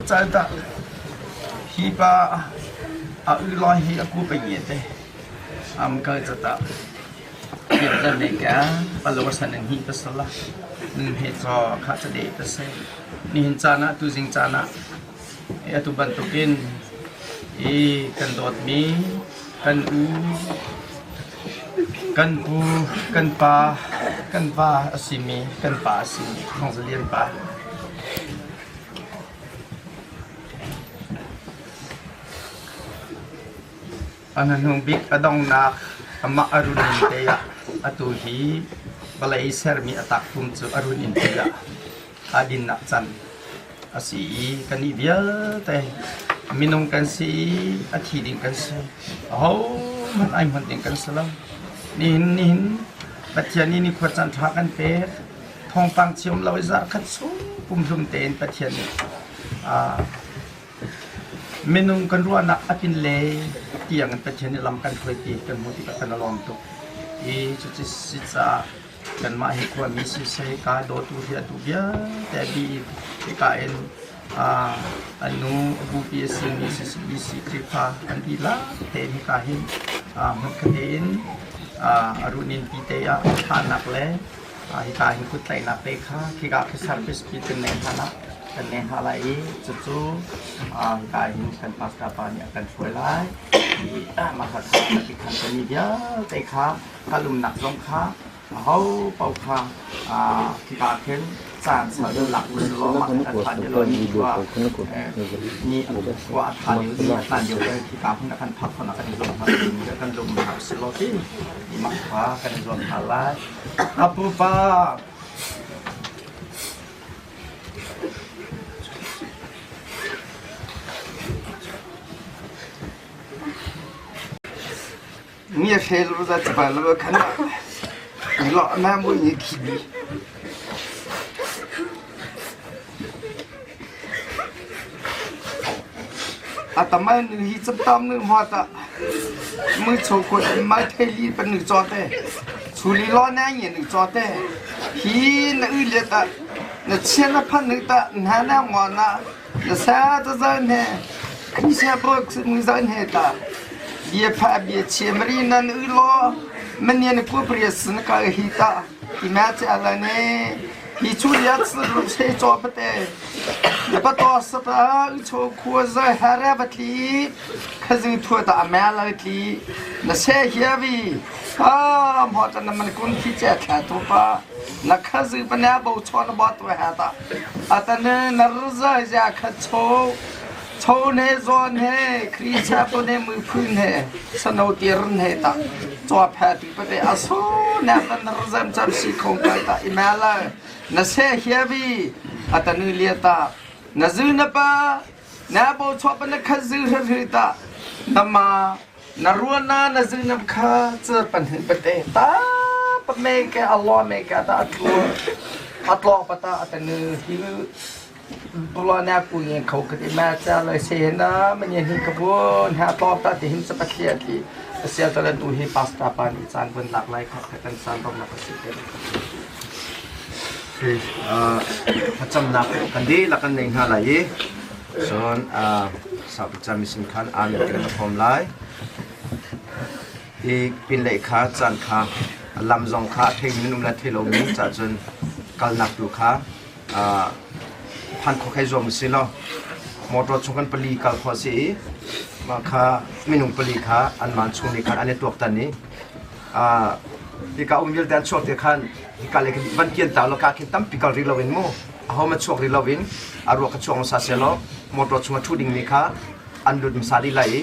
Calta hi pa a u loi hi a ku pe ye te am kal chata pian ne ka palo san ang hi pasala nun he cho kha cha de ta se ni hin chana tu jing chana atu bantukin i kan dawtmi kan u kan pu kan pa kan va a simi kan pa a simi Thawng Za Lian pa A hnuhnung bik a donghnak amah a run in te ah atu hi vawlei sermi a takpum cu a run in te ah aa dinnak can a si i kannih vialte minung kan si i a thi ding kan si. Ahohmanh ai hman ding kan si lo. Nihin nihin Pathian nih nikhua caan ṭha kan pek. Thawngpang chiam lo i zarhkhat chung pumhlum tein Pathian nih Minung kan ruahnak a tlin le tiang in Pathian nih lam kan hruai ti kan hmuh tikah kan i lawm tuk. I cuti si caah kanmah hi khuami siseh ka dawtu hi atu vialte a dih i hika in a nu a bupi a simi CCBC Khrihfa an dihlak tein hika hin hmunkhat tein a runin pi te ah thlahnak le hika hin kuttlaihnak te kha khika khi service pi kan nei hna lah kan nei hna lai i cucu hika hin kan pastor pa nih a kan hruai lai mah kha kha khan kan mi vialte kha kalumnak zong kha aho paoh kha khika khin caan sau deuh lak u law mah kan tha deuh law ni khua ni khua a tha deuh ni a hlan deuh te khika hmun a kan phak khona kan i zuam hna kan lum hna usih law ti mah kha kan i zuam hna lai A pupa Ni hre lu za chpa lu khan lo na mu ni khi bi A tamai nu hi chaptam nu hma ta mu cho ko mai thei li pan nu cho te chu li lo na nge nu cho te hi na u le ta na chen na phan nu ta na na ngo na na sa ta zan he khi sa bo mu zan he ta bia pha bia che mari nan u lo man ne ku priya sin ka hi ta ti ma che ala ne Hi cu liak ru se caw pate na pa to sapa cho khua zai hare va tli khazu thua ta ma la tli na se hia vi ha mo ta na man kun thi che thla to pa na khazu pa na bo cho na bo to ha ta atan na rza ja kha cho cho ne zon he khri cha po ne mu phun he sano tir he ta chaw pha ti pate aso na tan rzam cham si khong ka ta imala na se hiavi atanu lia ta na zu na pa na bo chwa pa na kha zu hra hri ta na ma na ruana na zu na kha cha pan hin pate ta pa me ke Allah me ka ta atlu atlo pata atanu hi Pulana ku nge kho ka ti ma cha lai se na ma nge hin ka bun ha tlawm ta ti hin sa patlia ti asia ta tu hi pasta pa ni caan bun lak lai kha kan san dong na ka si te Thlacamnak kan dihlak kan nei hna lai i cun saupi sin khan amen kan hrawm lai. I pinlei kha caan kha lam zong kha a theimi nan um le thei lomi cah cun kalnak tu kha phan khawh khai zuam usih law motor chung kan pali kal khawh a si i mah kha minung pali kha anmah chung nih khan an i tuaktan i hika um vialte an chuak te khan hika lei khin van kian ta law ka khin tampi kal rih loin mu aho man chuak rih loin a ruak kha chuak hmasa seh law motor chung a ṭhu dingmi kha an lut hmasa dih lai i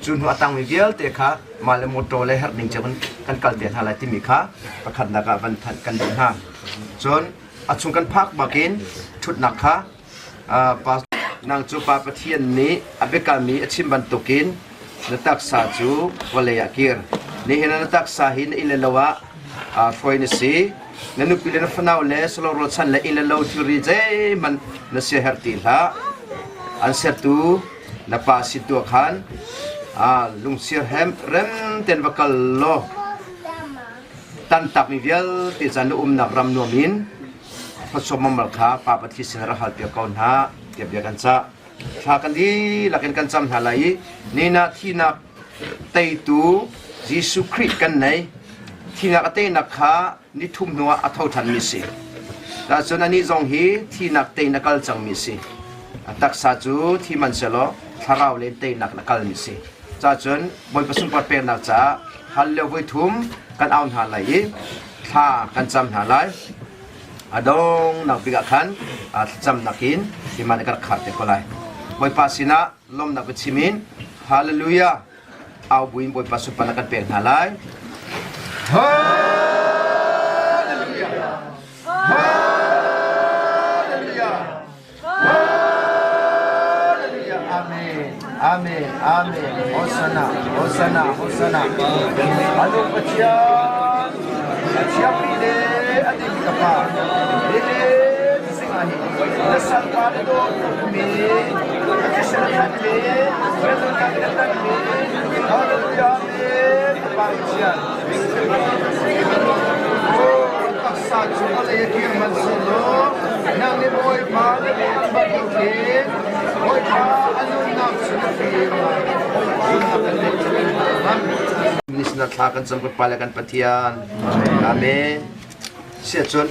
cu hnu a tangmi vialte kha mah le motor le herh ning cio kan kal te hna lai timi kha pakhatnak ah van thanh kan duh hna. Cun a chung kan phak bakin ṭhutnak kha nang cu Pa Pathian nih a biakami a chim bantukin na taksa cu vawlei ah kir. Nihin ah na taksa hi na inn le lo ah hruai na si. Na nupi le na fanau le salo rualchan le inn le lo thilri zeihmanh na siaherh ti hlah. An sertu na pa si tuah khan lungsir hem rem ten va kal law tantakmi vialte caan na umnak ram nuam in. thluachuah mamal kha Pa Pathian sin rak hal piak ko hna tiah bia kan cah. Thla kan dihlak in kan cam hna lai i nina thinak teitu Jesuh Khrih kan nei. Thinak a teinak kha nithum hnuah a tho ṭhanmi si. Cun anih zong hi thinak tein a kal cangmi si. A taksa cu thi man selaw thlarau len teinak na kalmi si. Cacun Bawipa sunpar peknak caah hal lio voi thum kan au hna lai i thla kan cam hna lai. A dongnak bik ah khan thlacamnak in iman kan khar te ko lai. Bawipa sinah lawmnak biachim in Hallelujah au buin Bawipa sunparnak kan pek hna lai. Hallelujah! Hallelujah! Hallelujah! Amen. Amen. Amen. Hosanna. Hosanna. Hosanna. Anu Pathian. Pathian le a ding ka pa. Lele sing ani. Na salpa le do mi. Thisen khan le Rebel kan kan mi. Hallelujah. Amen. Pa Pathian. Taksa cu a lei a kir man selaw nang nih Bawipa na biak bantukin Bawipa a nunnak cu na fim Nisna thla kan cam kan pale kan Pathian. Amen. Sia cun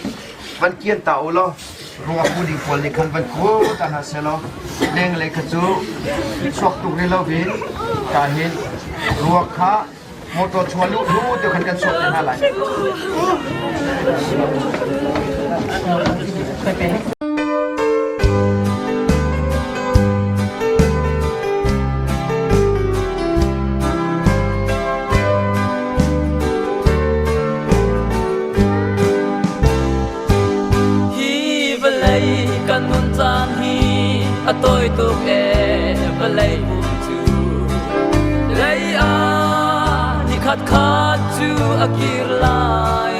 van kian ta u law ruak bu ding pawl nih khan van ku ta hna selaw leng lei kha cu chuak tuk rih lo in ka hin ruak kha motor chuah luh hnu te khan kan chuak te hna lai. Hi vawlei kan nun caan hi a tawi tuk ee vawlei pum cu lei ah nikhat khat cu a kir lai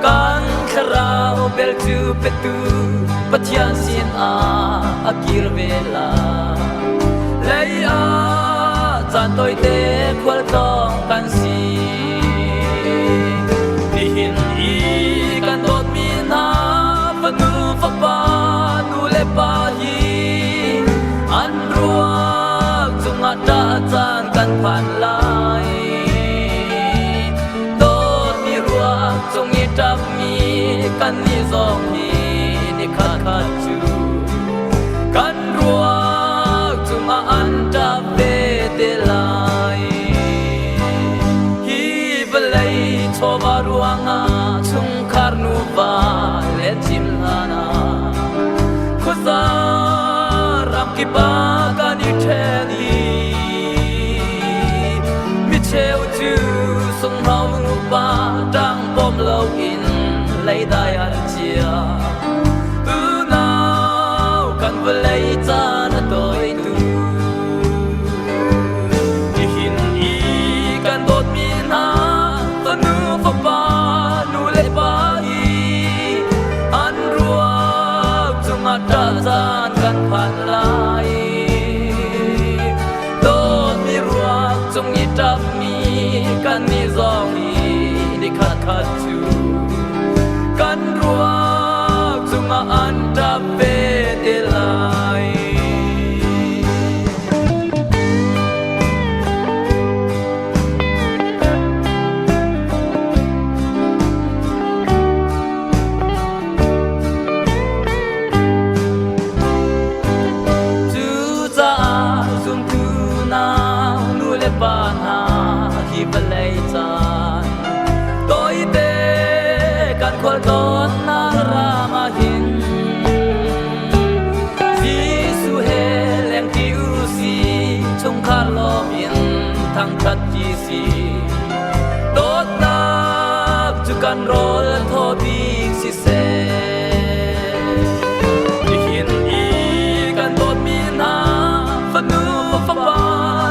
kan thlarau bel cu petu Pathian sin ah a kir ve lai lei ah caan tawite khualtlawng kan si Nihin i kan dawtmi hna fanu fapa nu le pa hi an ruak cungah ṭah caan kan phan lai. Dawtmi ruak cung i ṭapmi kannih zong hi nikhat khat cu kan ruak cungah an ṭap ve te lai. Hi vawlei chawva ruangah chungkhar nuva le thim hlanah khuaza ramkip ah kan i ṭhen i micheu cu sunghno nupa ṭang bawm loin leidai an chia. Unau kan vawlei caan a tawi tu. Nihin i kan dawtmi hna fanu fapa nu le pa hi an ruak cungah ṭah caan kan phan lai. Dawtmi ruak cung i ṭapmi kannih zong hi nikhat khat cu kan ruak cungah an ṭap ve te lai. Cucaah zumtu nau nu le pa hna hi vawlei caan tawite kan khualtlawnnak ram ah hin Jesuh he lengṭi u si chungkhar lawm in thangṭhat ṭi si dawtnak cu kan rawl thaw bik siseh nihin i kan dawtmi hna fanu fapa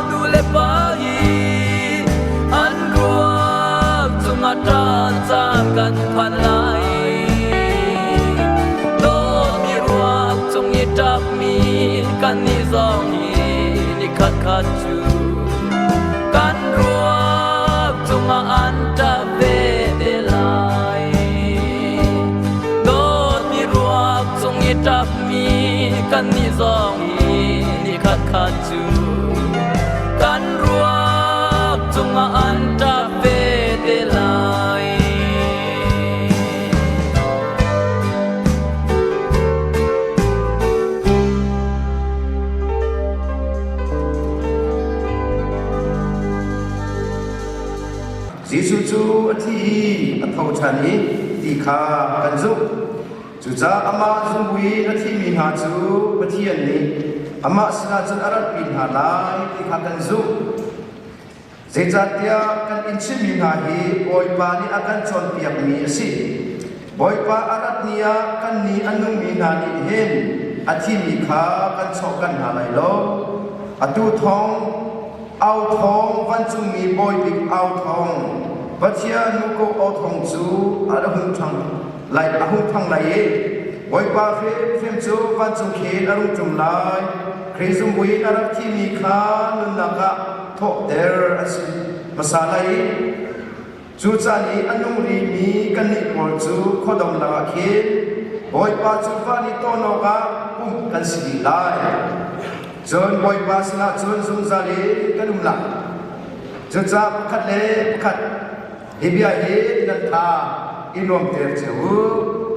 nu le pa hi an ruak cungah ṭan caan kan phan lai. Dawtmi ruak cung i ṭapmi kannih zong hi nikhat khat cu kan ruak cungah an ṭap ve te lai. ṭapmi kannih zong hi nikhat khat cu kan ruak cungah an ṭap ve te lai. Jesuh cu a thi i a tho ṭhan i ti kha kan zumh. Cucaah amah zumui a thimi hna cu Pathian nih amah sinah cun a ratpi hna lai ti kha kan zumh. Zeicahtiah kan in chimmi hna hi Bawipa nih a kan cawnpiakmi a si. Bawipa a rat ni ah kannih a nungmi hna nih hin a thimi kha kan chawhkanh hna lai lo. Atu thong au thawng vancungmi bawi bik au thawng Pathian muko aw thawng cu a hung ṭhang lai a hung thang lai i Bawipa hrimhrim cu vancung khin a rung ṭum lai. Khrih zumbuin a rak thimi kha nunnak ah thawhter a si hmasa lai i cu caan i a nung rihmi kannih pawl cu khuadawm lakah khin Bawipa cu van i tawn awkah pumh kan si dih lai. Cun Bawipa sinah cun zungzal in kan um lai. Cucaah pakhat le pakhat hi bia hi nan tha i nuamter cio u.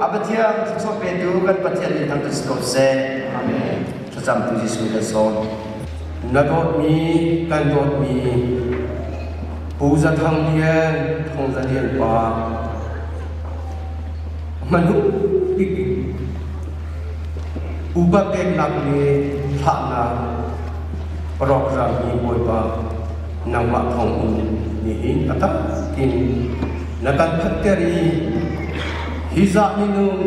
A Pathian thluachuah petu kan Pathian nih thangṭhat si ko seh. Amen. Thlacamtu Jesuh kan sawm. Na dawtmi kan dawtmi Pu Za Thang Lian Thong Za Lian pa hmanu bik upa peknak le thlahnak program hi Bawipa nangmah thawng in nihin a tak in na kan phatter i hi zah minung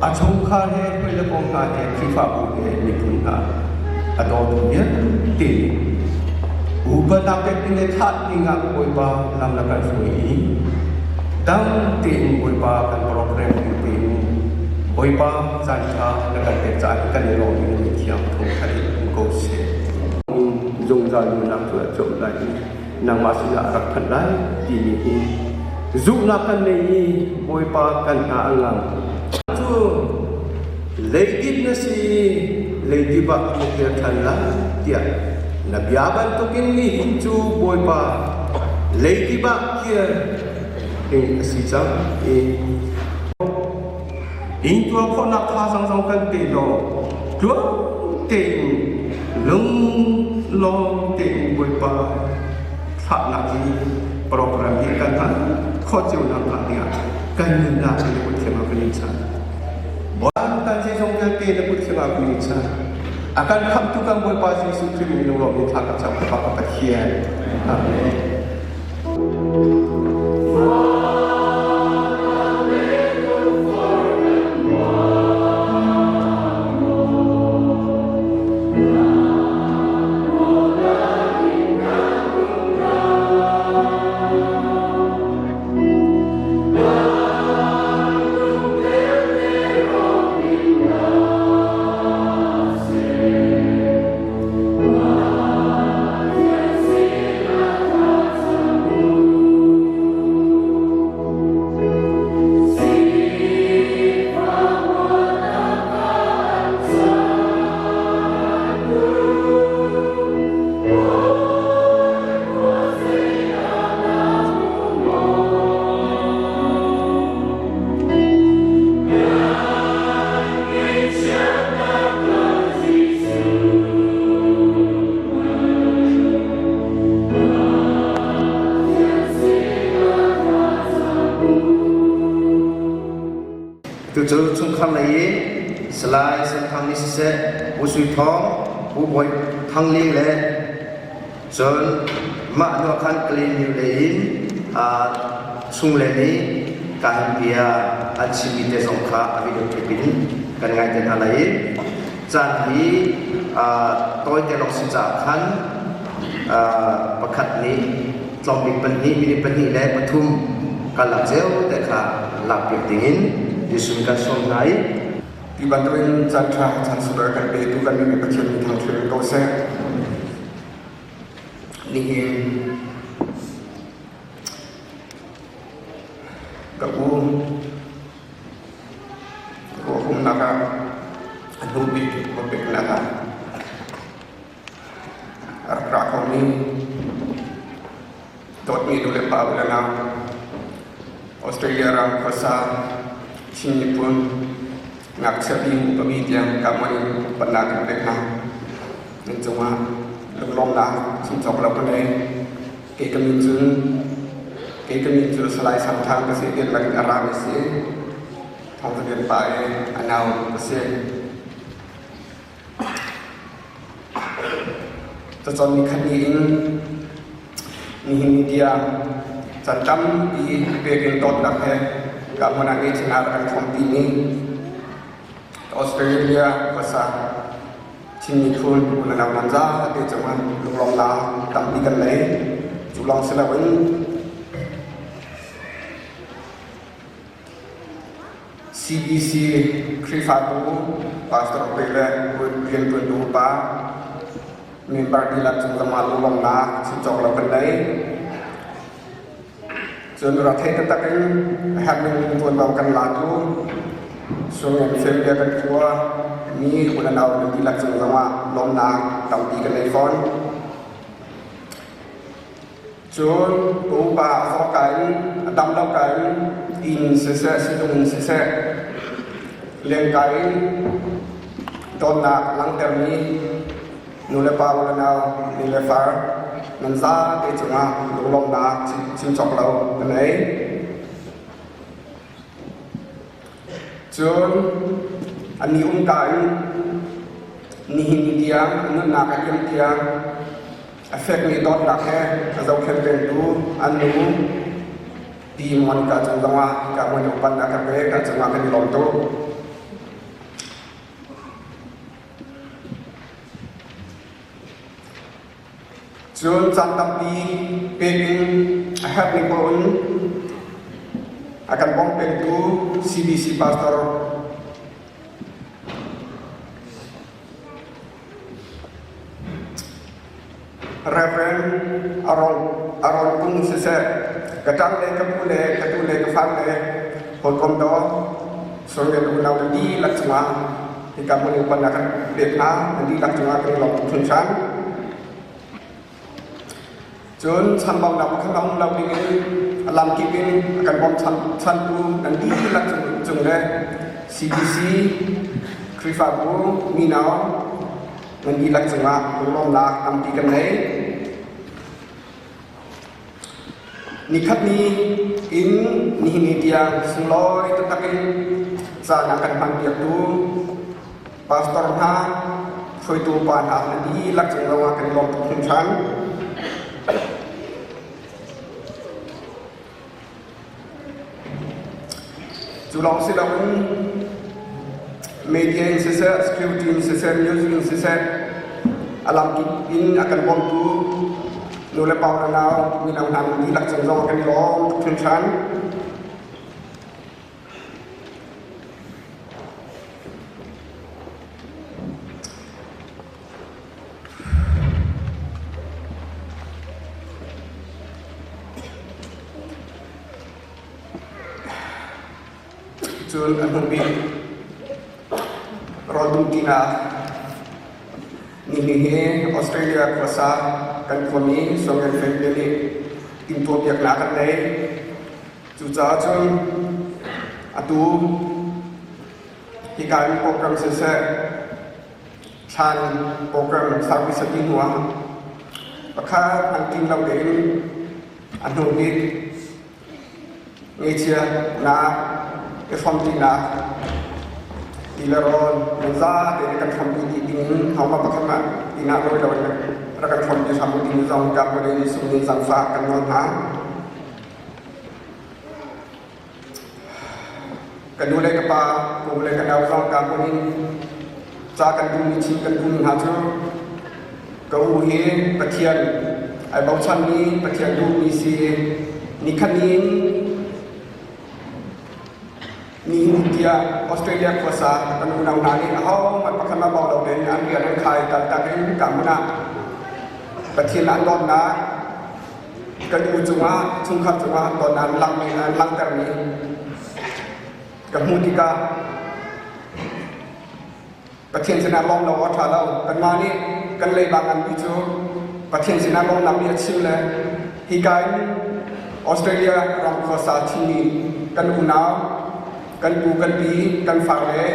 a chungkhar he hawi le kom hna he Khrihfabu he miphun hna a dawtu vialte upanak pek in le thlah dingah Bawipa lam na kan hruai i dam tein Bawipa kan program tein Bawipa caan ṭha na kan pek caah kan i lawm in mi thiang thawngṭha in um ko seh. Zungzal nunnak cu a cawm lai i nangmah sinah a rak phanh lai timi hi zumhnak kan nei i Bawipa kan hna a ngam. Cu leidip na si i leidip ah na kir ṭhan lai tiah na bia bantukin nihin cu Bawipa leidip ah kir ding a si cang i Intuar khawhnak thazaang zong kan pe law tluang tein lunglawm tein Bawipa thlahnak hi program hi kan hman khawh cio nak hnga dingah kan nunnak hi na kut thiam ah kan in chan. Bawipa kan zeizong vialte na kut thiam ah kan in chan. A kan khamhtu kan Bawipa Jesuh Khrih min lunglawm in thla kan cam ka Pathian. Amen. Tucu chungkhar lei i Salai Santhang nih siseh, Pu Sui Thawng, Pu Bawi Thang Ling le cun mah hnu ah khan Kalaymyo lei in chungle nih kahin bia an chimmi te zong kha a video clip in kan ngai te hna lai i caan hi tawite lawng si caah khan pakhat nih tlawmbik pahnih minute pahnih le pathum kan lak cio te kha lakpiak dingin Jesuh kan sawm hna i Ti bantukin caan ṭha caan super kan petu kan mi Pathian nih thangṭhat ko seh. Nihin ka u ruak. pumhnak ah a hnu bik peknak ah a rak ra khomi dawtmi nu le pa u le nau Australia ram khuasa Chin miphun ngakchia bi upa bi tiang ka in upatnak kan pek hna. Nan cungah lunglawmhnak chim cawk lo ka ngei. Kei ka min cun kei ka min cu Salai Sang Thang ka si Denmark in a rami si. Thawng Za Lian pa i a nau ka si. Cacawn ni khat ni in nihin ni tiang caan tampi pek in dawtnak he ka hmun ah ngeihchun ah rak kan khawmpi ni Australia khuasa Chin miphun unau nan zaate cungah lunglawmhnak tampi kan nei. Cu lawng si loin CBC Khrihfabu pastor pe le rianṭuantu upa member dihlak cung zongah lunglawmhnak chim cawk lo kan nei. Cun rathei taktak in a herhning ṭuanvo kan latu Sungin Family kan khua mi unau nan dihlak cung zongah lawmhnak tampi kan nei fawn. Cun ka upa a zawka in a dam lo ka in inn siseh sizung in siseh lengka in dawtnak langhtermi nu le pa u le nau ni le far nan zate cungah lunglawmhnak chim cawk lo ka nei. Cun an i umka in nihin ni tiang a nunnak a liam tiang a fekmi dawtnak he a zohkhenh pengtu an nu Pi Monica cung zongah ka hmun upat a ka pek a cungah kan i lawm tuk. Cun caan tampi pek in a herhning paoh in a kan bawmh pengtu CBC pastor Reverend Aron Aron Kung siseh ka ṭang le ka pu le ka tu le ka far le hawikom daw Surian unau na dihlak cungah hika hmun in upat kan pek hna na dihlak cungah kan i lawm tuk hringhran. Cun chambaunak pakhat a um lo ding in a lamkip in a kan bawmchantu nan dihlak cung le CBC Khrihfabu mino nan dihlak cungah lunglawmhnak tampi kan ngei. Nikhat ni in nihin ni tiang sunglawi taktak in caan a kan hmanpiaktu pastor hna, hruaitu pa hna nan dihlak cung zongah kan i lawm tuk hringhran. Cu lawng si loin media in siseh, security in siseh, music in siseh, a lamkip in a kan bawmtu nu le pa le nau mino hna nan dihlak cung zong kan i lawm tuk hringhran. Cun a hnubik rawl dumṭinak nihin hi Australia khuasa kan khuami Songyan family nih timhtuahpiaknak kan nei. Cucaah cun atu hika in program siseh thlan program service a ti hnuah pakhat an ṭin lo tein a hnubik Ngeichia nak i hrawmṭinak ti le rawl nan zate nih kan hrawmpi dih ding hohmanh pakhat hmanh inn ah lawi loin rak kan hrawmpi hram u ding zong ka kut in sung in zaangfah kan nawl hna. Ka nu le ka pa, ka u le ka nau zong ka kut in ca kan duhmi chim kan duhmi hna cu ka u hi Pathian ai bochanmi Pathian duhmi si nikhat ni in nihin tiah Australia khuasa kan unau hna nih ahohmanh pakhat mah bau lo tein an rian an khai kaltak in ka hmun ah Pathian an dawtnak kan u cungah chungkhar cungah dawtnak an langhtermi ka hmuh tikah. Pathian sinah lawm lo awk a ṭha lo. Kanmah nih kan leiba nganmi cu Pathian sinah lawmnak bia chim le hika in Australia ram khuasa Chinmi kan unau, kan pu kan pi, kan farle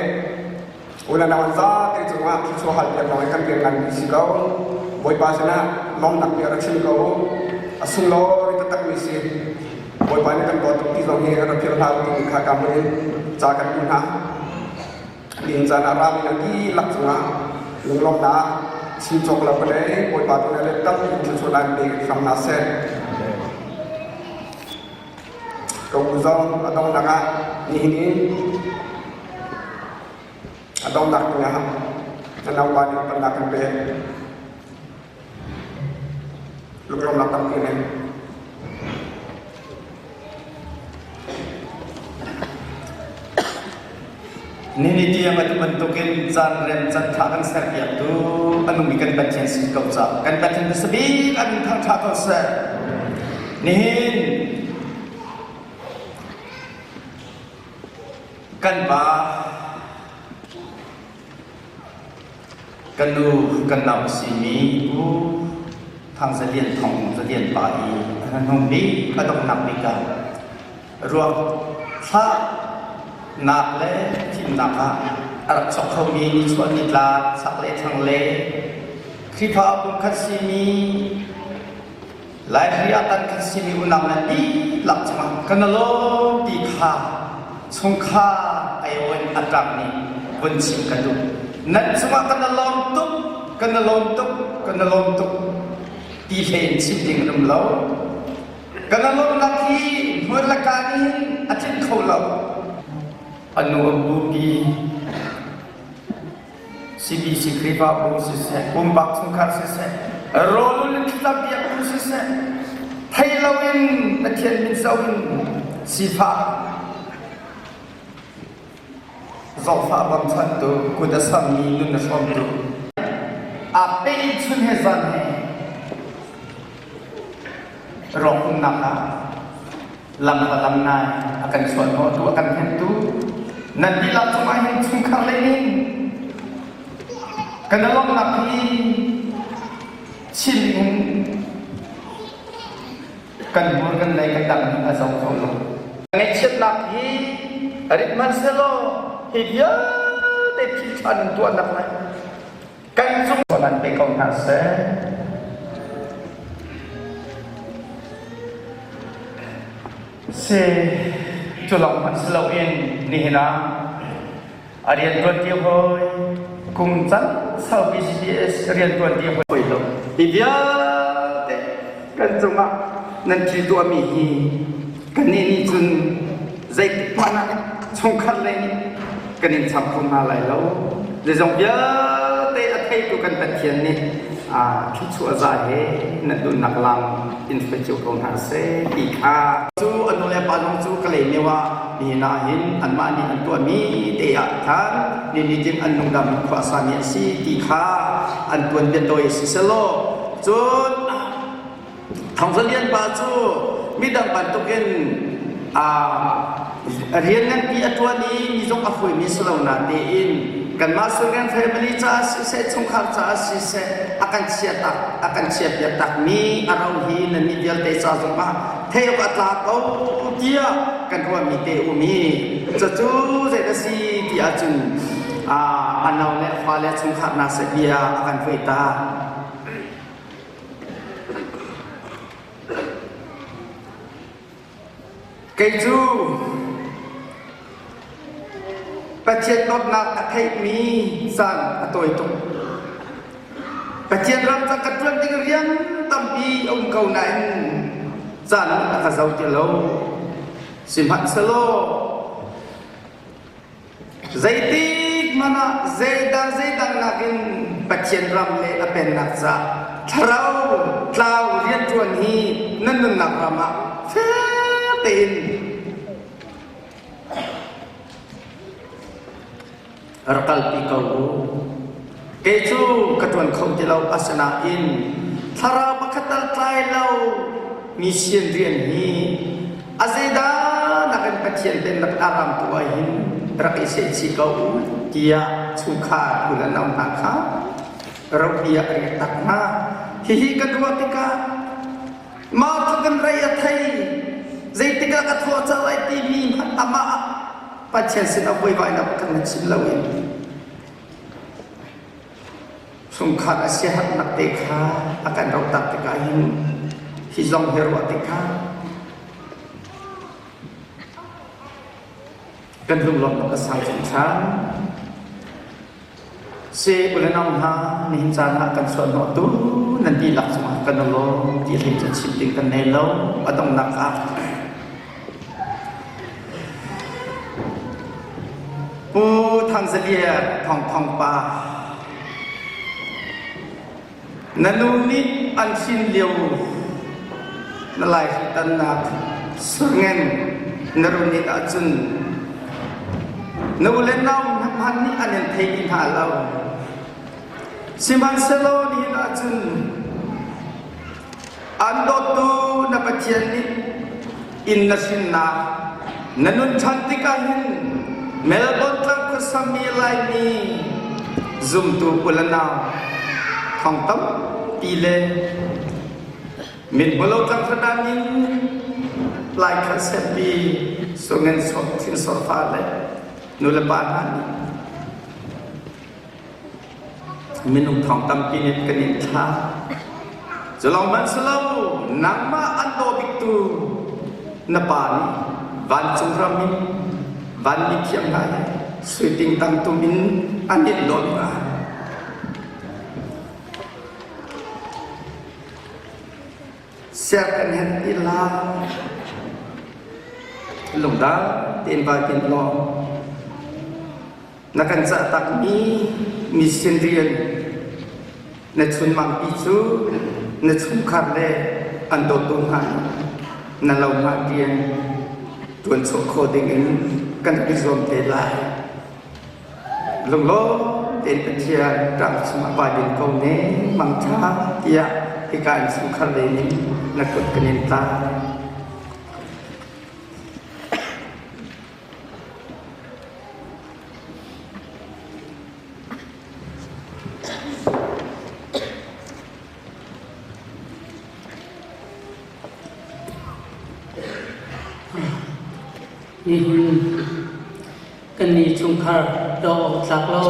unau an zate cungah thluachuah hal piak lawng in kan rian nganmi si ko. Bawipa sinah lawmnak bia ra chim ko. A sunglawi taktakmi si. Bawipa nih kan dawt tuk ti zong hi ra philh hlah u timi kha ka hmun in ca kan duh hna. Nihin caan ah rami nan dihlak cungah lunglawmhnak chim cawk lo ka nei. Bawipa tu nih tampi in thluachuah in pe hram hna seh. Ka u zong a donghnak ah nihin in a donghnak ding ah na naupa nih upatnak kan pek. Lunglawmhnak tampi nei. Nini tiang atu bantukin caan rem can ṭha kan serpiaktu a nungmi kan Pathian sin ko ca kan Pathian hmasa bik an thangṭha ko seh. Nihin kan pa kan nu kan nau a simi Pu Thang Za Lian Thong Za Lian pa i a hnuhnung bik a donghnak bik ah ruak thlahnak le thimnak ah a rak chuak khomi nichuah nitlak chak le thlang le Khrihfa pumkhat simi Laihri ah kan khat simi unau nan dihlak cungah kan i lawm ti kha chungkhar aiawh in a ṭang nih vun chim ka duh. Nan cungah kan i lawm tuk, kan i lawm tuk, kan i lawm tuk ti hlei in chim ding an um lo. Kan i lawmnak hi hmun le kaan in a tlinh kho lo. A nu a bupi CBC Khrihfabu siseh, pumpak chungkhar siseh, rawl in thlacam piaktu siseh, thei loin Pathian min zoh in sifah zawtfah bawmchantu, kut a sammi nun a hrawmtu, aa pe chun he zan he rawk umnak ah lam a lam nai a kan chuahhnawhtu a kan hnemtu nan dihlak cungah hin chungkhar lei in kan lawmhnak hi chim in kan hmur kan lei kan dang a zo kho lo ngaihchiatnak hi rit hmanhsehlaw hi vialte thil ṭha nan tuahnak lai kan cung nan pe ko hna seh. Si cu lawng hmanh si loin nihin ah a rian ṭuan ti hawi kum can saupi CBS rian ṭuan ti hawi lo hi vialte kan cungah nan thil tuahmi hi kannih nih cun zeitik hmanh ah chungkhar lei nih kan in cham kho hna lai lo. Zeizong vialte a theitu kan Pathian nih thluachuah za he nan duhnak lam in hruai cio ko hna seh ti kha cu a nu le pa zong cu ka lei meo ah nihin ah hin anmah nih an tuahmi te ah khan ni nitin an nungdam khua sami an si ti kha an tuan biatawi si selaw cun Thawngzalian pa cu midang bantukin rian nganpi a ṭuan i mi zong a hruaimi si lo natein kanmah Surian family caah siseh chungkhar caah siseh a kan chiahtak a kan chiahpiak takmi a ro hi nannih vialte ca zongah theih awk a tla ko tiah kan ruahmi te um i cucu zei a si ti ahcun a nau le a fale chungkhar hna seh bia a kan hruai ta. Kei cu Pathian dawtnak a theihmi caan a tawi tuk. Pathian ram ca ka ṭuan ding rian tampi a um ko nain caan a ka zo ti lo. Sihmanhsehlaw Zeitik hmanh ah zeidang zeidang nakin Pathian ram le a pennak ca thlarau tlau rianṭuan hi nan nunnak ram ah fair tein rak kalpi ko u. Kei cu ka ṭuan kho ti lo asinain thlarau pakhat tal tlai lo mi sian rian hi a zeidah nakin Pathian pennak a ram tu ah hin rak i sehchih ko u. tiah chungkhar u le nau hna kha ropi ah riak tak hna. Hihi kan ruah tikah mah cu kan rei a thei zeitik ah ka thawh cang lai timi hmanh amah ah Pathian sinah vuaivainak kan na chim loin chungkhar a siaherhnak te kha a kan rohtak tikah hin hi zong hi ruah tikah kan lunglawmhnak a sang hringhran. Se u le nau hna, nihin caan ah kan chuahhnawhtu nan dihlak cungah kan i lawm ti hlei cu chim ding kan nei lo. A donghnak ah Pu Thang Za Lian Thawng Thawng pa Na nu nih an hrin lio na laihritannak surngen na run in ahcun na u le nau hmanh nih an in thei ti hna lo. Sihmanhsehlaw nihin ahcun an dawttu na Pathian nih inn na hrinnak na nun ṭhan tikah hin Melbourne tlang khuasami Laimi zumtu u le nau thong tampi le mithmulo tlang hradan in Laikhal Sepi Sungen Thinsor fa le nu le pa hna nih Minung thong tampi nih kan in thlah. Culawng hmanh si lo, nangmah an daw biktu na pa nih vancung ram in vanmi thiam hna he sui tingtang tum in an in dawt hna. Ser kan hen ti la. Lungdal tein vai tin law. Na kan cah takmi mission rian na chunmangpi cu na chungkhar le an dawtu hna na lo hna rian ṭuan chuah khawh dingin kan i zuam te lai. Lunglawm tein Pathian ṭang chungah vai din ko ne mangṭha tiah hika in chungkhar lei nih na kut kan in tlai. Nihin kannih chungkhar doh awk tlak lo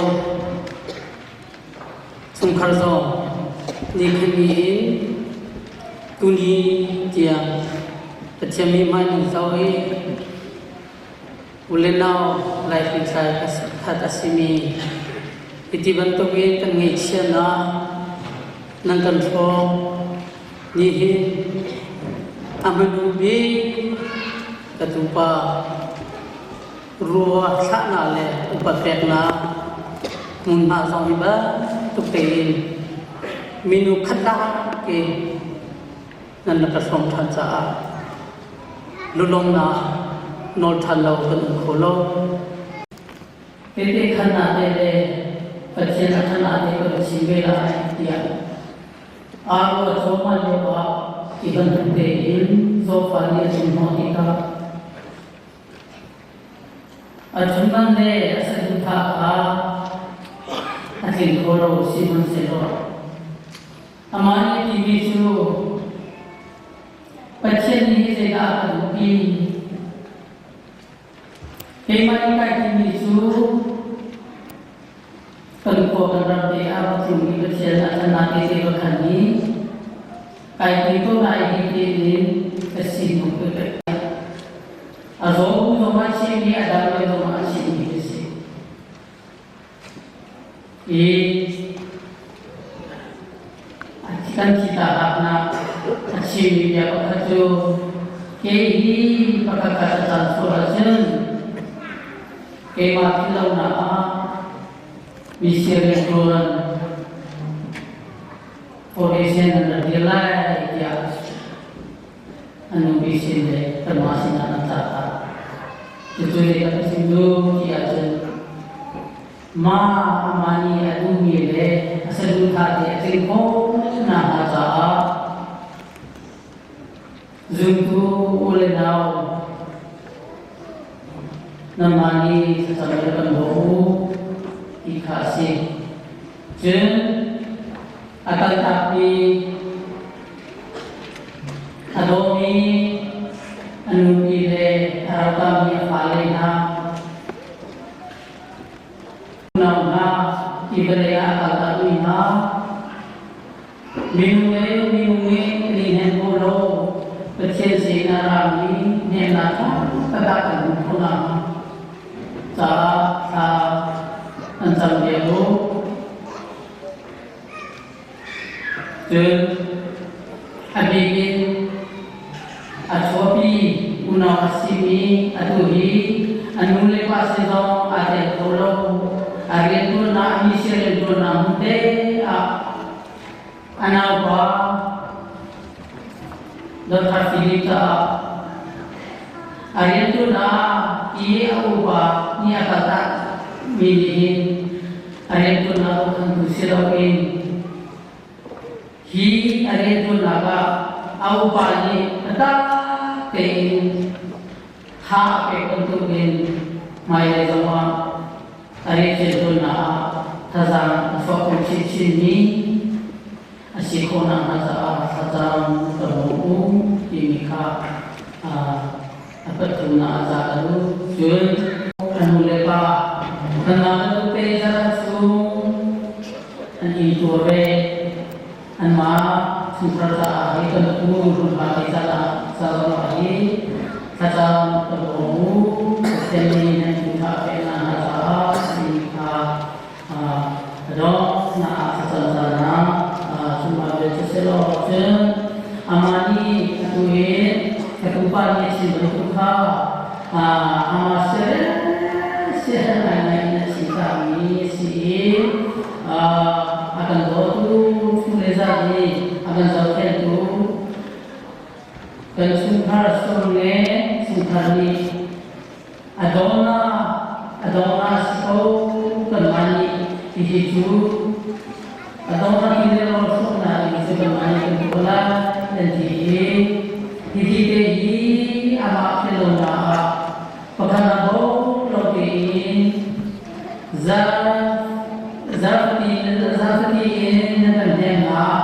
chungkhar zong nikhat ni in tuni tiang Pathian mi hmai nan zoh i u le nau laihritlai khat a simi hiti bantukin kan ngaihchiatnak nan kan hrawm nihin a hmanu bik ka tupa rua thlahnak le upat peknak hmunhma zong hi bantuk tein minu khat lak in nan rak ka hrawm ṭhan caah lulawmnak nawl ṭhan lo kan um kho lo. Tehte khannak te le Pathian a khannak te kan chim ve lai tiah aa ruah cuahmah lio ah hi bantuk tein zawfa nih a chim hnawh tikah a chungman le a saduhthah kha a tling kho lo sihmanhsehlaw Amah nih a timi cu Pathian nih zeidah a ka duhpi? Keimah nih kai timi cu kan khua kan ram te ah va tlung i Pathian a thannak te te va khan i kai ti ko lai hi tiin ka sinung ka pek. A zaw zong ah chim i a dam lo zong ah a chimmi ka si. I kan thitahaknak a chimmi bia pakhat cu kei hi pakhat khat a caan sual ahcun keimah philhlonak ah mi siarianṭuan foundation nan rak dir lai tiah a nupi sin le kanmah sinah an tlak ah cucu zeidah ka chim duh ti ahcun mah amah nih a duhmi le a saduhthah te a tling khawh nakhnga caah zumtu u le nau nanmah nih thlacam le kan bawm u. kha a si. Cun a kaltakmi a dawmi a nupi le a rotami a fale hna unau hna ti vawlei ah a kaltakmi hna Minung le minung nih an i hnem khawh lo. Pathian sin a rami hnemhnak ṭha taktak kan hmuh khawh nakhnga caah thla an cam piak u. Cun a bik in a chuahpi unau a simi atu hi a nu le pa sin zong aa tel kho lo. A rianṭuannak, mi sin rianṭuannak hmun te ah A naupa Dr. Philip caah a rianṭuannak i a upa nih a kaltak mi nih hin a rianṭuannak bochantu si loin hi a rianṭuannak ah a upa nih biatak tein tha a pek bantukin hmailei zongah a rianṭuannak ah thazaang a chuah kho chinchinmi a si khawh nakhnga caah thlacam ka bawm u timi kha a pathumnak ah ca ka duh. Cun a nu le pa kanmah bantuk te zarh chung an intuar ve. Anmah chungkhar caah hi kan pu hmunhma te caah ca zongah hi thlacam kan bawm u. Pathian nih nan chungkhar a pek hna caah timi kha a donghnak ah thlacam caan ah chungkhar vialte selaw cun amah nih atu hi ka tupa nih a chim bantuk kha amah siaherh ngaingai in a chim cangmi a si i a kan dawtu chung le zat nih a kan zohkhenhtu kan chungkhar sung le chungkhar nih a dawna a dawna si ko kanmah nih hihi cu a dawna ti le rawl hrawknak in cu kanmah nih kan tuah lai an ti i hihi te hi amah philhlonak ah pakhat a bo lo tein Zarhpini in na kan hnemhnak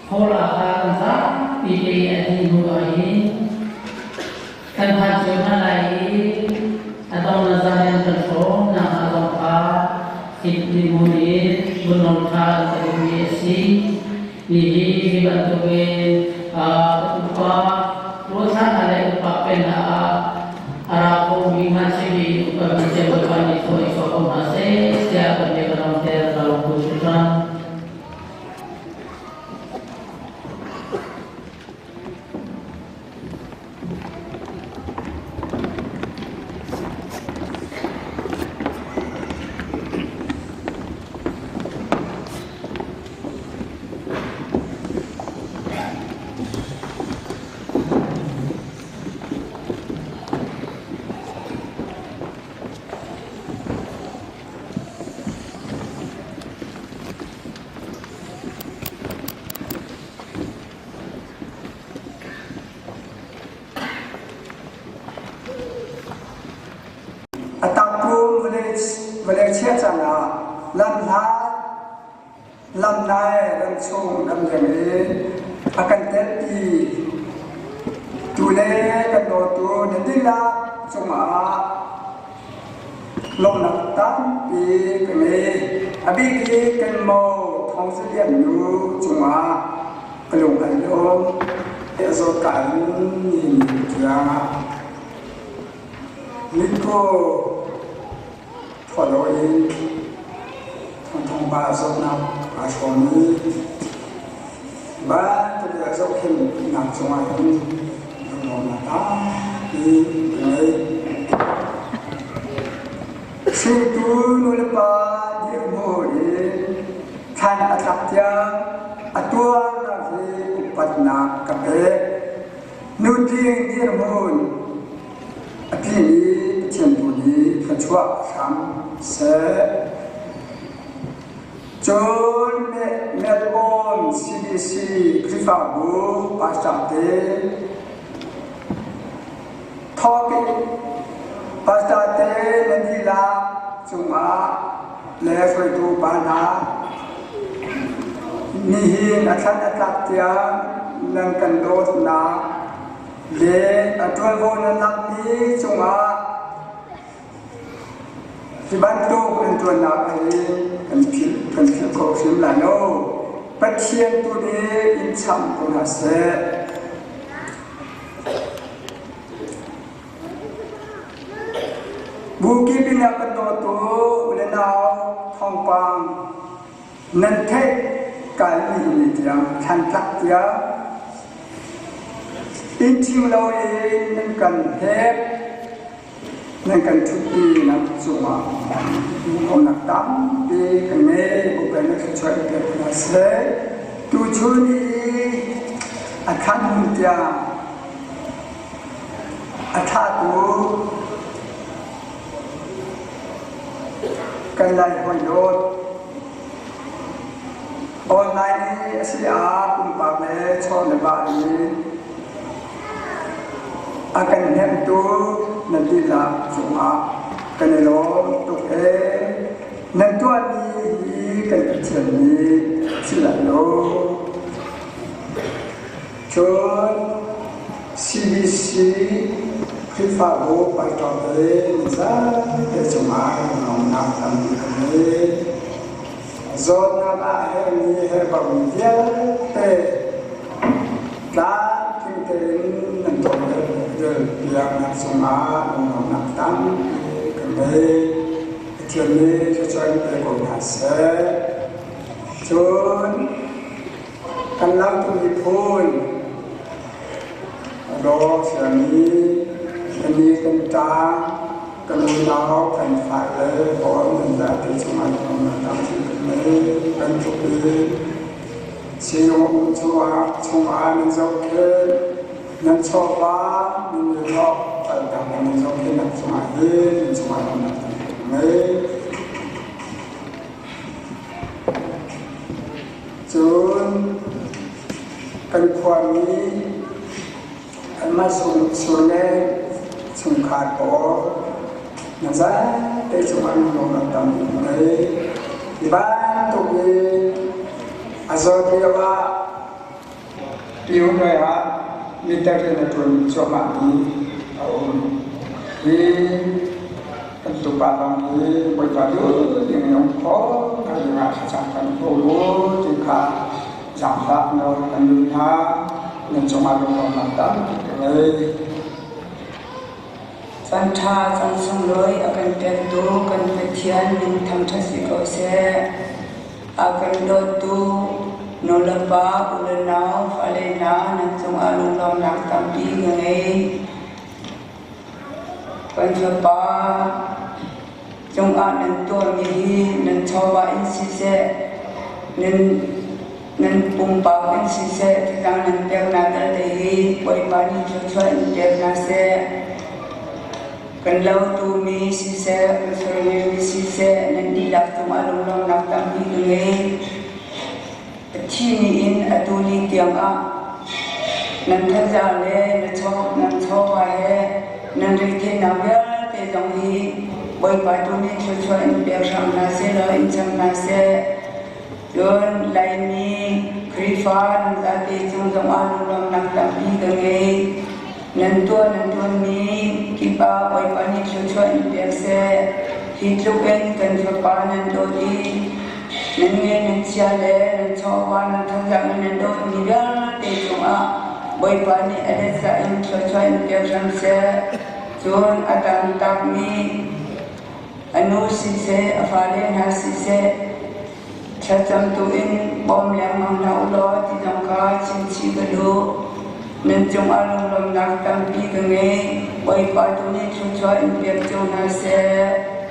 Hall ah kha kan zapi te a dih hnu ahhin kan phan cio hna lai i a dong na zan in kan hrawm nakhnga zong kha mihmun in vunnawl ṭha an ka duhmi a si. Hihi hi bantukin ka tupa ruahchannak le upa pennak ah a ra khomi hngakchia upa vialte Bawipa nih thaw i chuah ko hna seh tiah kan bia ka donghter ka lawm tuk hringhran. A takpum vawlei chia caan ah lamhlat lamnai ramchung ramleng in a kan telpi tu le kan dawtu na dihlak cungah lawmhnak tampi ka ngei. A bik in kan mo Thawng Za Lian nu cungah ka lung ai lawm. A zawt ka in ni tiang mitku thaw in thawngthawng pa zawtnak aa hrawm i bantuk a zohkhenhnak cungah hin lunglawmhnak tampi ka ngei. Hringtu nulepa dirhmun in thlan a tlak tiang a tuarnak hi upatnak ka pek. Nutling dirhmun a tling i Pathian tu nih thluachuah hram seh. Cun Melbourne CBC Khrihfabu pastor te Thawpi pastor te nan dihlak cungah. le hruaitu upa hna, nihin a thlan a tlak tiang nan kan dawtnak le a ṭuanvo nan lakmi cungah hi bantuk nan ṭuannak hi kan philh kan philh kho hrim lai lo. Pathian tu nih in cham ko hna seh. Bu kip in a kan dawtu u le nau thawngpang nan theih kai ni tiang thlantlak tiang inn ṭhing loin nan kan hek nan kan ṭhutpi nak cungah lawmhnak tampi kan ngei. Bawipa nih thluachuah in pek hna seh. Tuchun i a thlan hmun tiang a thlatu kan Lai hawi dawt online i a si ah pumpak le chaw le va in a kan hnemtu nan dihlak cungah kan i lawm tuk ee. Nan tuahmi hi kan Pathian nih si lai lo. Cun CBC Khrihfabu pastor le mizapi cungah lawmnak tampi kan ngei. Zawtnak ah herhmi herhbaumi vialte tlamtling tein nan tawlrelpiaknak cungah lunglawmhnak tampi kan ngei. Pathian nih thluachuah in pe ko hna seh. Cun Kan Lautu miphun rawk siami kan ni kan ṭa kan unau kan fale pawl nan zapi cungah lawmhnak tampi kan ngei. Bantuk in sizung um chungah nan zohkhenh nan chawva nan i hlawk kaltak nan zohkhenhnak cungah hin nan cungah lawmhnak tampi kan ngei. Cun kan khuami anmah sur le chungkhar pawl na zaite cungah lung an tam ngei. Hi bantuk in a zawt lio ah Pioneer ah miter rian a ṭuan cuahmahmi a um. Hi kan tupa bang hi Bawipa duh ding in um khawh nak dingah thlacam kan kawl u ti kha zaangfah nawl kan duh hna. Nan cungah lunglawmhnak tampi ka ngei. Caan ṭha caan sunglawi a kan pektu kan Pathian min thangṭhat si ko seh. A kan dawttu nulepa, ulenau, fale hna nan cungah lunglawmhnak tampi ka ngei. Kan fapa cungah nan tuahmi hi nan chawva in siseh, nan nan pumpak in siseh, thazaang nan peknak vialte hi Bawipa nih thluachuah in pek hna seh. Kan lotumi siseh, kan sorngeimi siseh, nan dihlak cungah lunglawmhnak tampi ka ngei. A thi ni in atu ni tiangah nan thazaang le nan chawva he nan retheihnak vialte zong hi Bawipa tu nih thluachuah in pek hram hna seh law in cham hna seh. Cun Laimi Khrihfa nan zate cung zongah lunglawmhnak tampi ka ngei. Nan tuah nan ṭuanmi kip ah Bawipa nih thluachuah in pek seh. Hi tluk in kan fapa nan dawt i nan nge nan chia le nan chawva nan thazaang in nan dawtmi vialte cungah Bawipa nih a letza in thluachuah in pek hram seh. Cun a tangtakmi a nu siseh, a fale hna siseh, Thlacam tu in bawm lengmang hna u law ti zong kha chimchih ka duh. Nan cungah lunglawmhnak tampi ka ngei. Bawipa tu nih thluachuah in pek cio hna seh.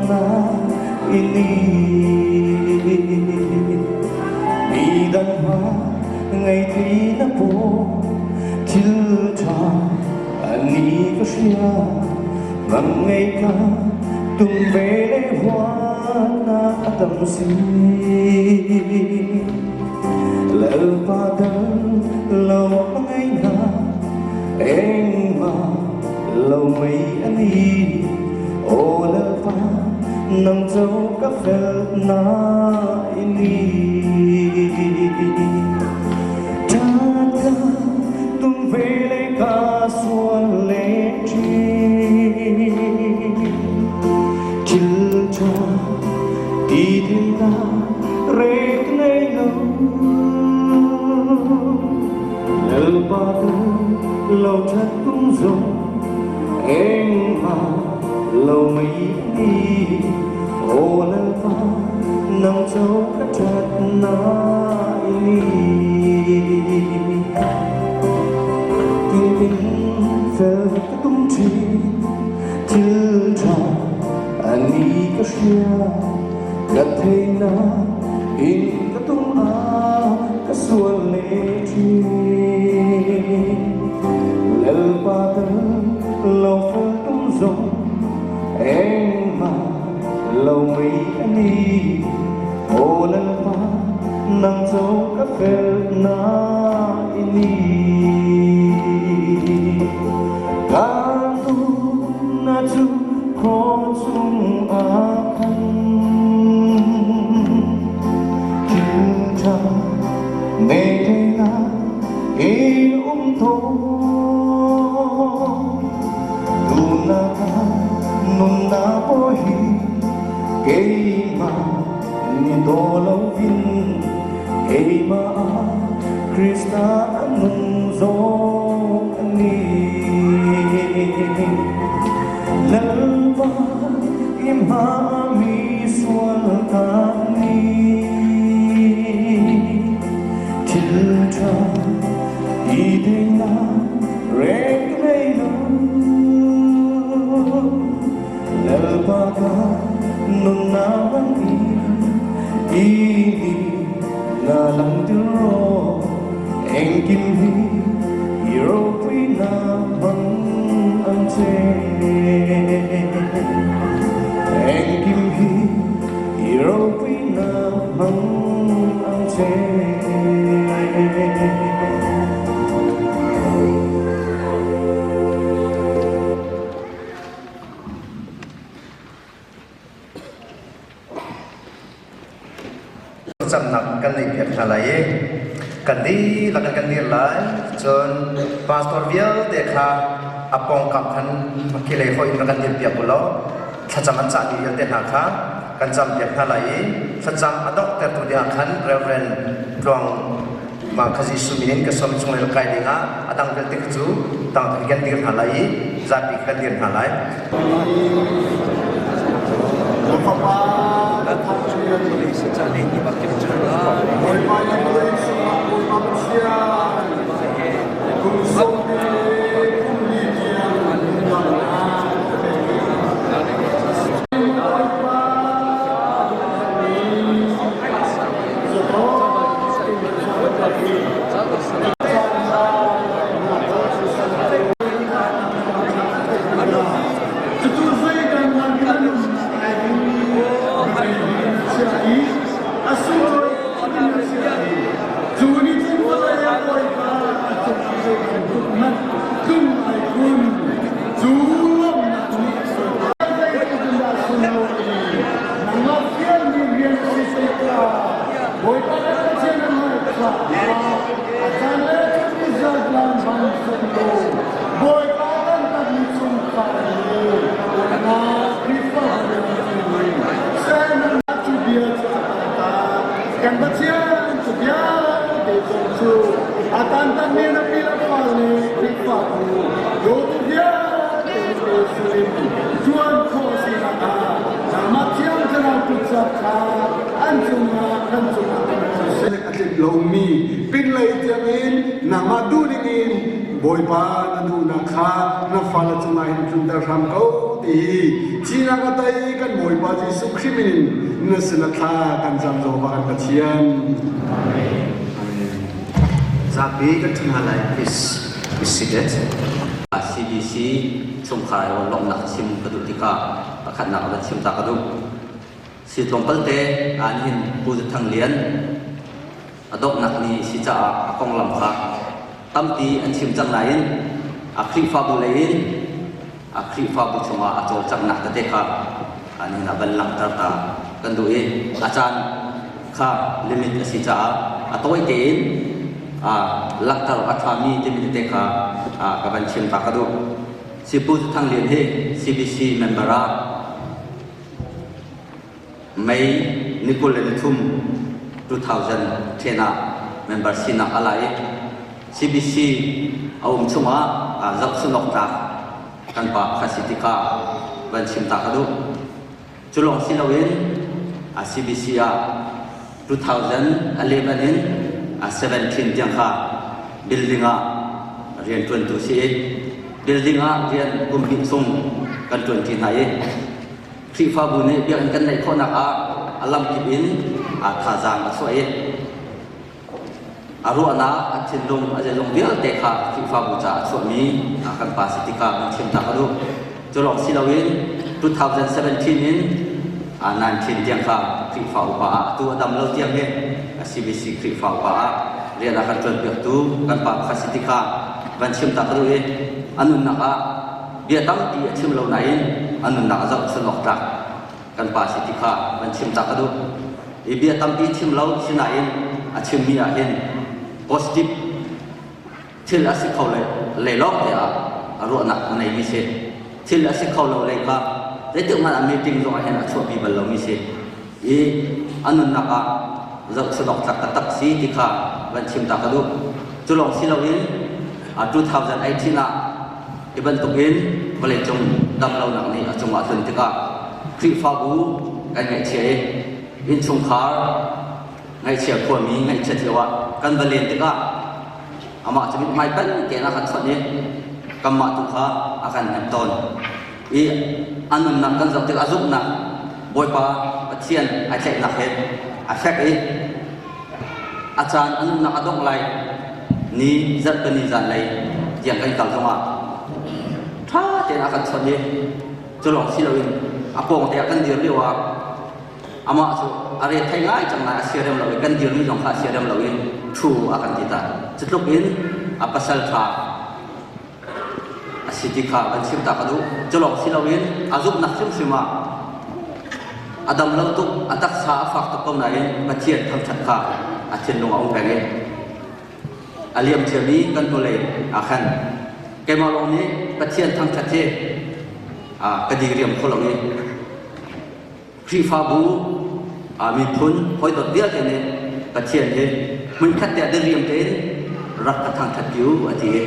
na ini. Mi dang hma ngei thei na po thil ṭha ani ka hria mang ngei ka tum ve le huat na a tam si. Lalpa dang lo ngei na engmah lo mei ani aw Lalpa nang cho ka fel na ini. That ka tum ve le ka sual le ṭhin thil ṭha ti ding na rek nei lo. Lalpa lo that tum zong engmah lo mei ni aw Lalpa nang cho ka that na ini. Tin fel ka tum thin thil tha ani ka hria ka thei na in ka tum a ka sual le thin. Lalpa tal lo fel tum zong engmah lo mei ani aw Lalpa nang cho ka fel na ini. Ka tu na chu khaw chung ah khan thil ṭha nei thei na in um thaw tu na ka nun na po hi keimah ni do lo vin keimah Krista nun zawk ani. Lalpa imha mi sual ka ni thil ṭha i thei na rek nei lo. Lalpa ka nun na bang i ni na lang ro engkim hi i ropui na hmang ang che engkim hi i ropui na hmang ang che. Thlacamnak kan nei piak hna lai i kan dihlak in kan dir lai. Cun pastor vialte kha a pawngkam khan khilei hawih in rak kan dir piak u law thlacam an cahmi vialte hna kha kan cam piak hna lai i thlacam a donghtertu dingah khan Reverend Tluang Mang kha Jesuh min in ka sawm chung le kai dingah a dang vialte kha cu tang kan dir hna lai i zapi kan dir hna lai. Na fapa na thangṭhat Bawipa na vawlei Bawipa Pathian kum sawm le kum li tiang nunnak ka pek. Bawipa Cucu zeidan kan nunnak ai dingmi chia i a sunglawi in a chia i cu nih cun vawlei ah Bawipa a cung ah zei bantuk hmanh tlung ai kun cu lawmhnak nih zeitindah sunglawi nangmah fialmi rian a si tikah Bawipa kan Pathian a hmaithlah a caan le cun Israel tlang bang selaw Bawipa kan takmi chungkhar le unau Khrihfabu cu bia cu a tantak kan Pathian cu vialte zong cu a tantakmi na pi le fa le Khrihfabu dawtu vialte sin ṭuan khawh sinak ah nangmah Thiang Thlarau kutcap kha an cungah kan cungah a tlinh lomi pinlei tiangin nangmah duh dingin Bawipa na duhnak kha na fale cungah hin tlunter hram ko. ti hi thihnak a tei kan Bawipa Jesuh Khrih min in na sin a thla kan cam Jehovah kan Pathian. Amen. Zapi kan ṭhu hna lai. Please be seated. CBC chungkhar ai lawmhnak chim ka duh tikah pakhatnak van chim ta ka duh. Si tlawmpal te an hin Pu Thang Lian a donghnak ni si caah a konglam kha tampi an chim cang nain a Khrihfabu lei in a Khrihfabu chungah a cawlcanghnak tete kha an hin a van langhter ta kan duh i a caan kha limit a si caah a tawi tein a langhter a ṭhami timi tete kha ka van chim ta ka duh. Sipu Thang Lian hi CBC member ah May ni 23 2010 ah member sinak a la i CBC a um chungah zohchun awk tlak kan pa pakhat si ti kha van chim ta ka duh. Cu lawng si loin CBC ah 2011 in 17 tiang kha building ah rianṭuantu si i building ah rian kum hnih chung kan ṭuanṭi hna i Khrihfabu nih biakinn kan neih khawhnak ah a lamkip in thazaang a chuah i a ruahnak, a thinlung, a zeizong vialte kha Khrihfabu caah a chuahmi kan pa si tikah kan chim ta ka duh. Cu lawng si loin 2017 in 19 tiang kha Khrihfa upa ah atu a dam lo tiang hi CBC Khrihfa upa ah rian a kan ṭuanpiaktu kan pa pakhat si tikah van chim ta ka duh i a nunnak ah bia tampi a chim lo nain a nunnak a zohchun awk tlak kan pa si ti kha van chim ta ka duh. I bia tampi chim lo sinain a chimmi ah hin positive thil a si kho le lei lawng te ah a ruahnak a neimi si. Thil a si kho lo lei kha zeitik hmanh ah meeting zong ah hin a chuahpi bal lomi si. I a nunnak ah zohchun awk tlak taktak si ti kha van chim ta ka duh. Cu lawng si loin 2018 ah Hi bantukin vawleicung damlonak nih a cungah a tlun tikah Khrihfabu kan ngaihchia i innchungkhar ngaihchia khuami ngaihchiat lioah kan va len tikah amah cu mithmai panh tein a kan chawnh i kanmah tu kha a kan hnemh tawn. I a nunnak kan zoh tikah a zumhnak Bawipa Pathian ai tlaihnak he a fek i A caan a nunnak a dongh lai ni zarhpini zanlei tiang kan kal zongah ṭha tein a kan chawnh i cu lawng si loin a pawngte ah kan dir lio ah amah cu a re thei ngai cang lai a siarem lo i kan dirmi zong kha a siarem lo i ṭhu a kan ti ta. Cu tluk in a pasal ṭha a si ti kha kan chim ta ka duh. Cu lawng si loin a zumhnak hrimhrim ah a dam lo tuk, a taksa a fak tuk ko nain Pathian thangṭhat kha a thinlung a um peng i a liam thiam i kan hnulei ah khan keimah lawng nih Pathian thangṭhat hi ka diriam kho lo i Khrihfabu miphun hawidawt vialte nih Pathian hi hmunkhat te ah diriam tein rak ka thangṭhat pi u a ti i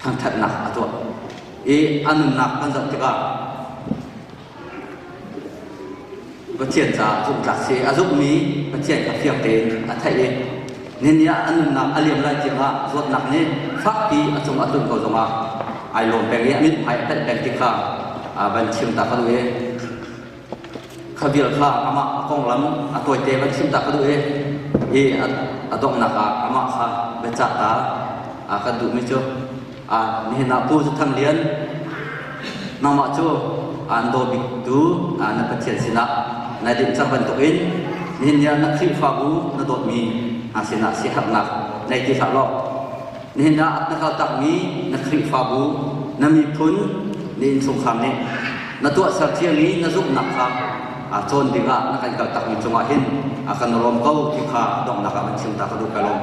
thangṭhatnak a tuah. I a nunnak kan zoh tikah Pathian caah zumhtlak si a zumhmi Pathian kha fiang tein a theih i nihin ah a nunnak a liam lai tiangah zawtnak nih fakpi a cung a tlun ko zongah ai lawm peng i a mithmai a panh peng ti kha van chim ta ka duh i kha vial kha amah a konglam a tawite van chim ta ka duh i i a donghnak ah amah kha biacah ta a kan duhmi cu nihin ah Pu Thang Lian nangmah cu an daw biktu na Pathian sinah na dinh cang bantukin nihin ni ah na Khrihfabu na dawtmi hna sinah siaherhnak nei ti hlah law nihin ah na kaltakmi na Khrihfabu na miphun na innchungkhar nih na tuahser ciami na zumhnak kha cawn dingah na kan kaltakmi cungah hin a kan lawm ko ti kha donghnak ah van chim ta ka duh ka lawm.